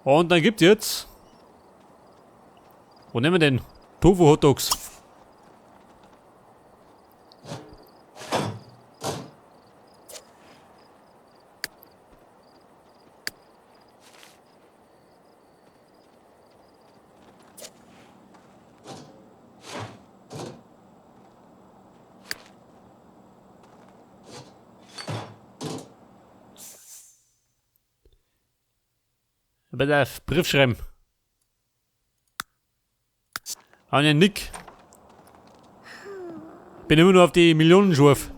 Und dann gibt's jetzt. Wo nehmen wir denn? Tofu Hotdogs. Pass auf, Brief schreiben. An den Nick. Bin immer nur auf die Millionen scharf.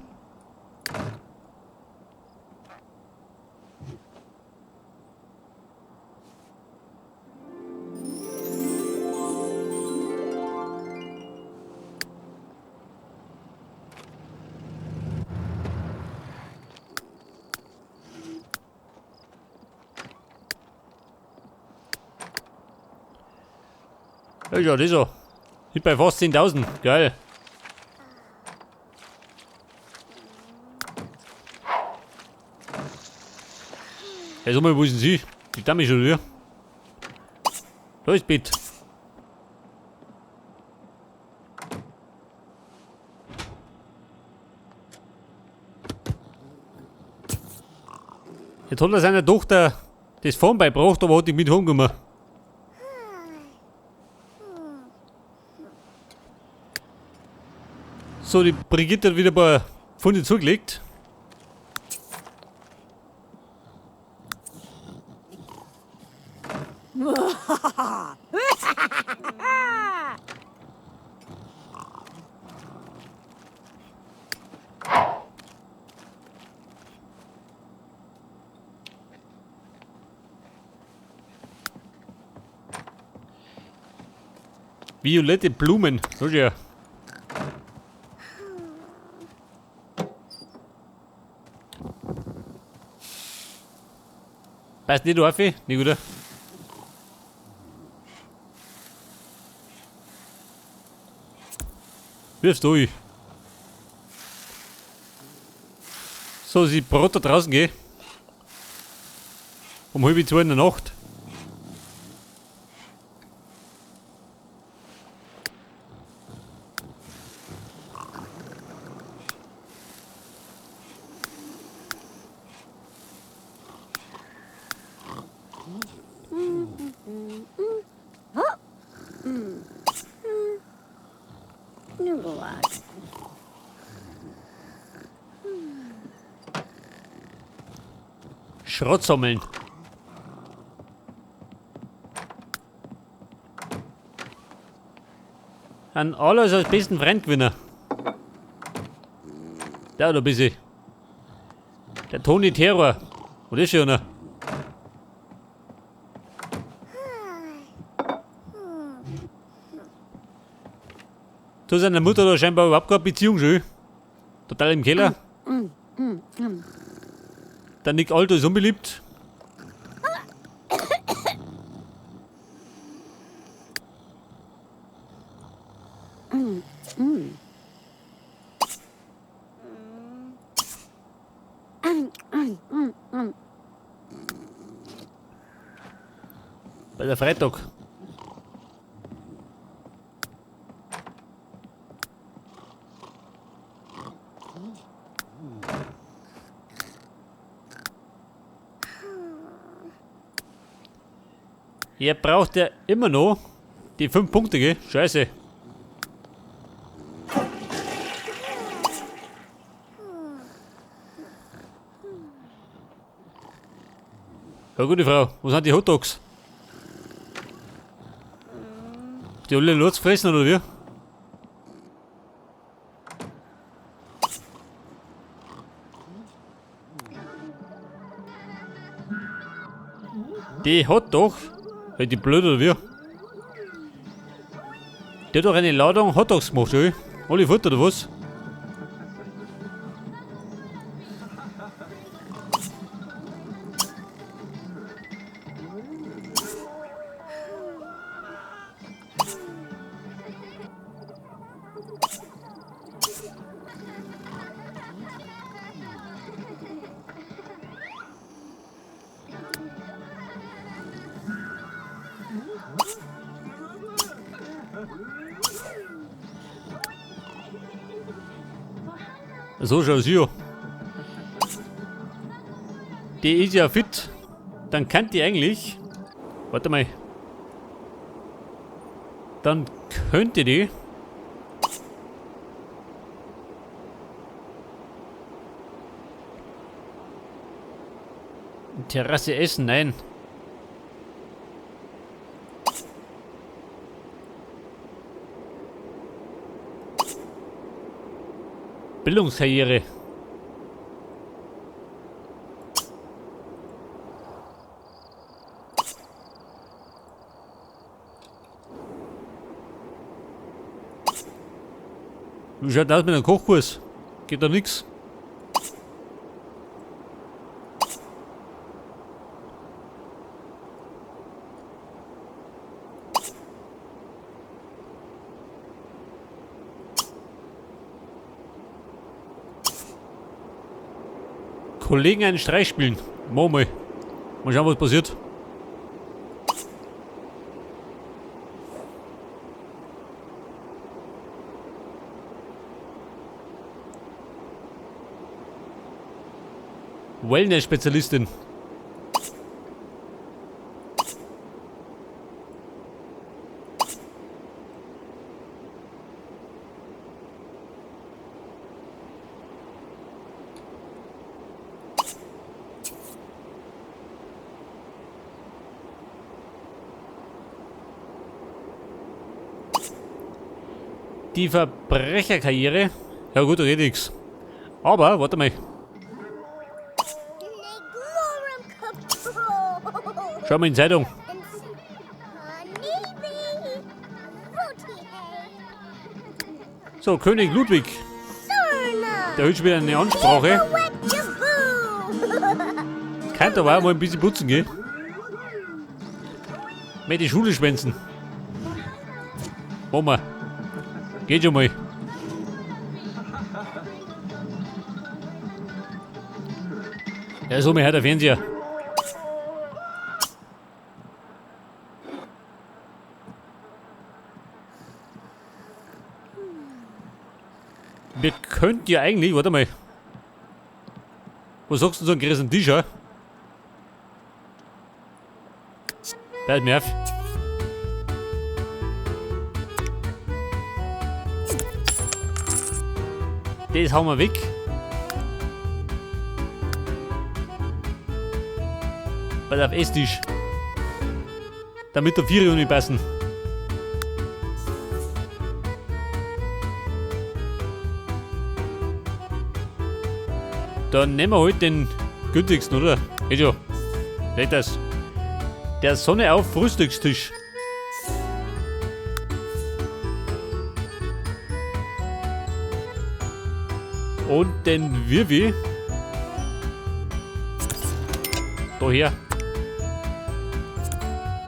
Ja, das ist so. Ich bei fast 10.000. Geil. Ja, sag mal, wo ist denn sie? Die Dame schon wieder. Da ist Bett. Jetzt hat er seiner Tochter das Fahren beigebracht, aber hat die mit heimgenommen. So, die Brigitte hat wieder ein paar Pfunde zugelegt. Violette Blumen. So ja. Passt nicht auf, nicht oder? Wirfst du. So, sie Brot da draußen geh. Um 1:30 in der Nacht. Schrott sammeln. An alles als besten Freund gewinnen. Der da ein bisschen. Der Toni Terror. Was ist schon einer? Zu seiner Mutter da scheinbar überhaupt keine Beziehung schon. Total im Keller. Der Nick Alto ist unbeliebt. Bei der Freitag. Ihr braucht ja immer noch die 5 Punkte, gell? Scheiße. Ja, gute Frau, wo sind die Hotdogs? Die alle Lurz fressen oder wie? Die hat doch. Hey, die blöd oder wie? Die hat doch eine Ladung Hotdogs gemacht, oder? Alle Futter oder was? So schaut's hier. Die ist ja fit. Dann kann die eigentlich... Warte mal. Dann könnte die... Terrasse essen, nein. Bildungskarriere. Wie schaut das mit einem Kochkurs? Geht da nix. Kollegen einen Streich spielen. Machen wir mal. Mal schauen, was passiert. Wellness-Spezialistin. Die Verbrecherkarriere. Ja gut, da geht nichts. Aber, warte mal. Schau mal in die Zeitung. So, König Ludwig. Der hört schon wieder eine Ansprache. Könnte aber auch mal ein bisschen putzen gehen. Mit die Schule schwänzen. Machen wir. Geht schon mal. Ja, so mir hört der Fernseher. Wir könnten ja eigentlich, warte mal. Was sagst du zu einem großen Tisch, ja? Bleib mir auf. Das hauen wir weg. Pass auf, Esstisch. Damit der Vier nicht passen. Dann nehmen wir halt den günstigsten, oder? Geht schon. Geht das. Der Sonne auf Frühstückstisch. Und den Wirwi. Da her.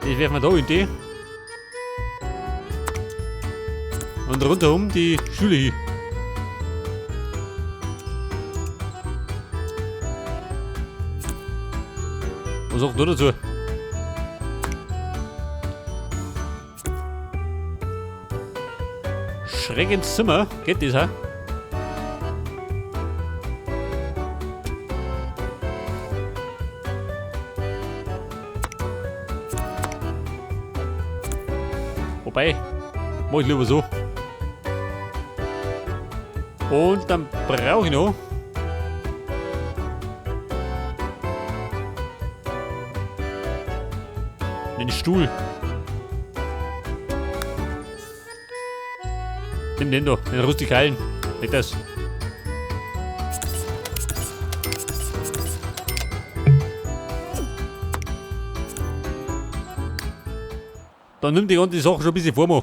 Das werfen wir da in die. Und rundherum die Schüle hin. Was sagt du dazu? Schräg ins Zimmer. Geht das, hä? Wobei, mach ich lieber so. Und dann brauche ich noch einen Stuhl. Nimm den da, den rustikalen. Leg das. Dann nimm die ganze Sache schon ein bisschen vor mir.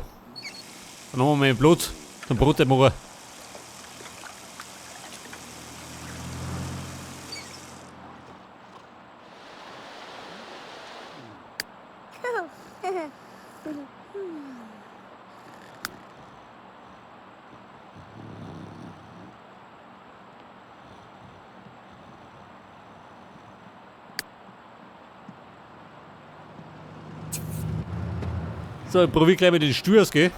Dann haben wir mal Blut zum Brot machen. So, ich probier gleich mit den Stuhl aus, gell?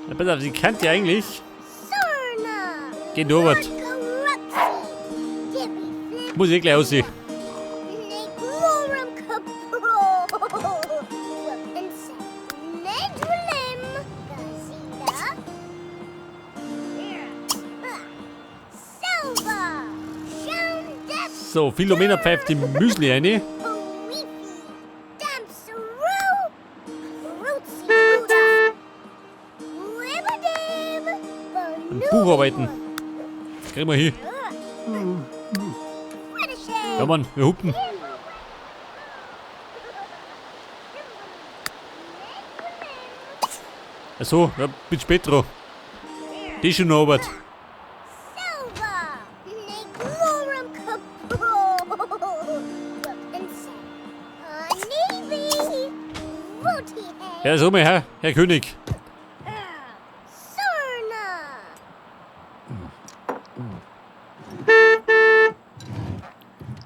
Ja, pass auf, sie kennt ja eigentlich. Geht Robert. Muss ich gleich aussehen. So, Philomena pfeift die Müsli rein. Ein Buch arbeiten. Das kriegen wir hin. Ja Mann, wir hupen. Achso, ja, bin spät dran. Die ist schon noch Arbeit. Ja, so mal her, Herr König.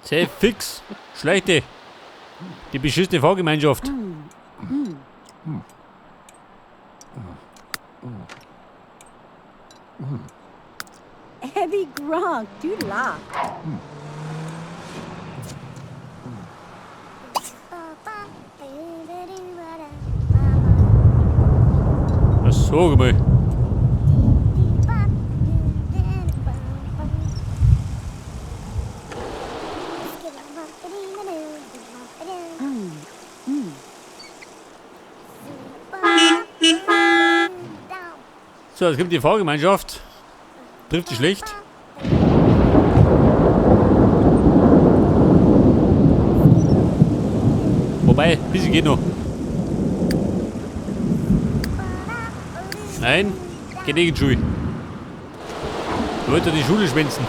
Sehr fix. Schlechte. Die beschissene Fahrgemeinschaft. Heavy Gronk, Doodla. Ach so, mal. So, jetzt kommt die Fahrgemeinschaft. Trifft sich schlecht. Wobei, ein bisschen geht noch. Nein, geht nicht in die Schule. Ich wollte die Schule schwänzen.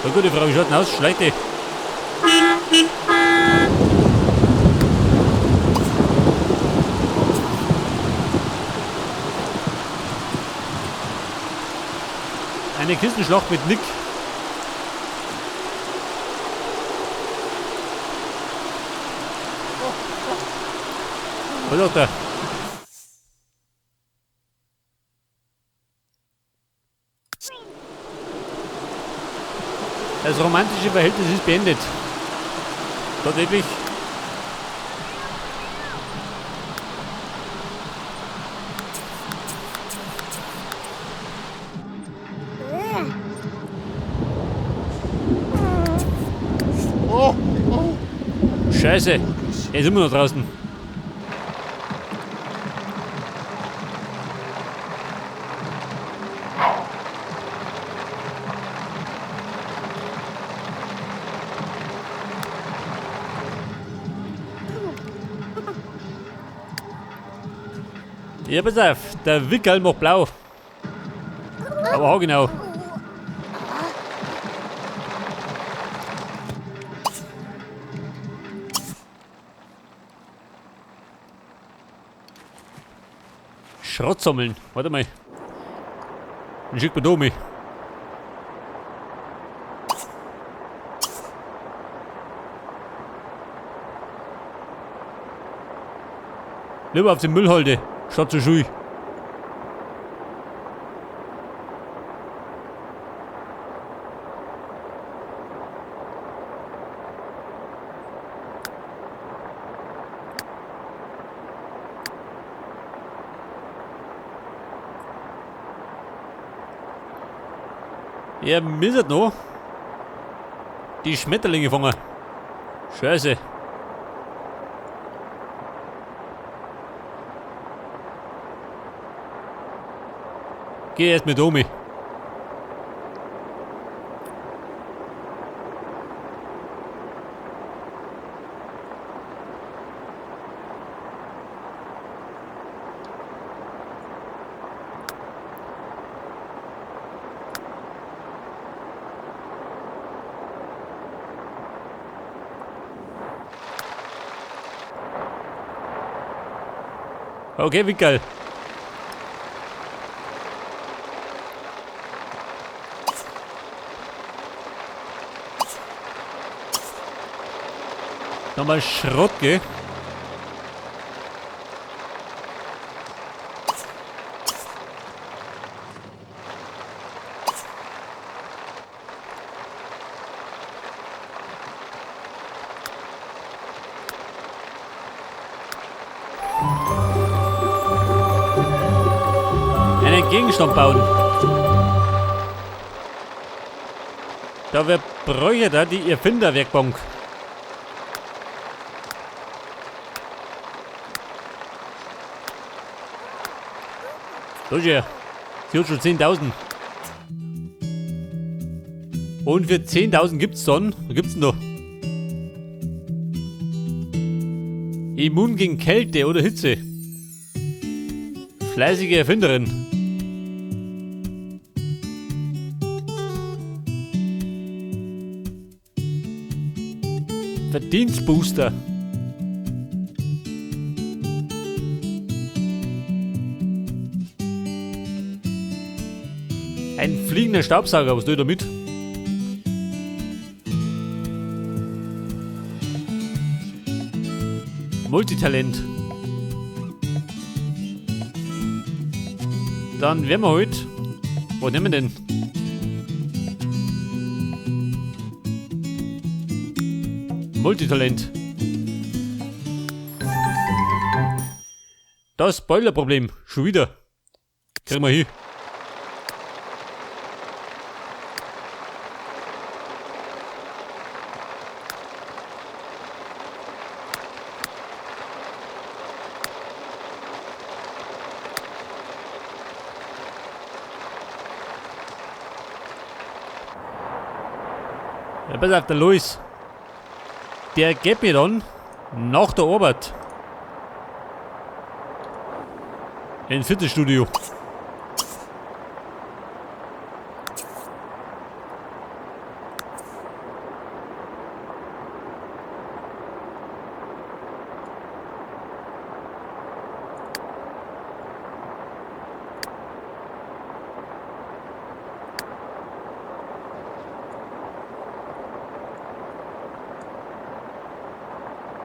Na gute Frau, wie schaut denn aus? Schlechte. Eine Kissenschlacht mit Nick. Was sagt er? Das romantische Verhältnis ist beendet. Tatsächlich. Scheiße, er ist immer noch draußen. Ja, pass auf, der Wickerl macht blau. Aber hau genau. Schrott sammeln. Warte mal. Dann schickt man da mit. Lieber auf die Müllhalde, statt zur Schule. Ja, mir noch die Schmetterlinge fangen. Scheiße. Geh erst mit Omi. Okay, wie geil. Nochmal Schrott, gell? Einen Gegenstand bauen. Da wir bräuchte da die Erfinderwerkbank. So, sie hat schon 10.000. Und für 10.000 gibt's dann. Was gibt's denn da? Immun gegen Kälte oder Hitze. Fleißige Erfinderin. Verdienstbooster. Ein fliegender Staubsauger, was tue ich damit? Multitalent. Dann werden wir heute. Was nehmen wir denn? Multitalent. Das Spoilerproblem. Schon wieder. Kriegen wir hin. Ja, pass auf, der Luis. Der geht mir dann nach der Arbeit. Ins Fitnessstudio.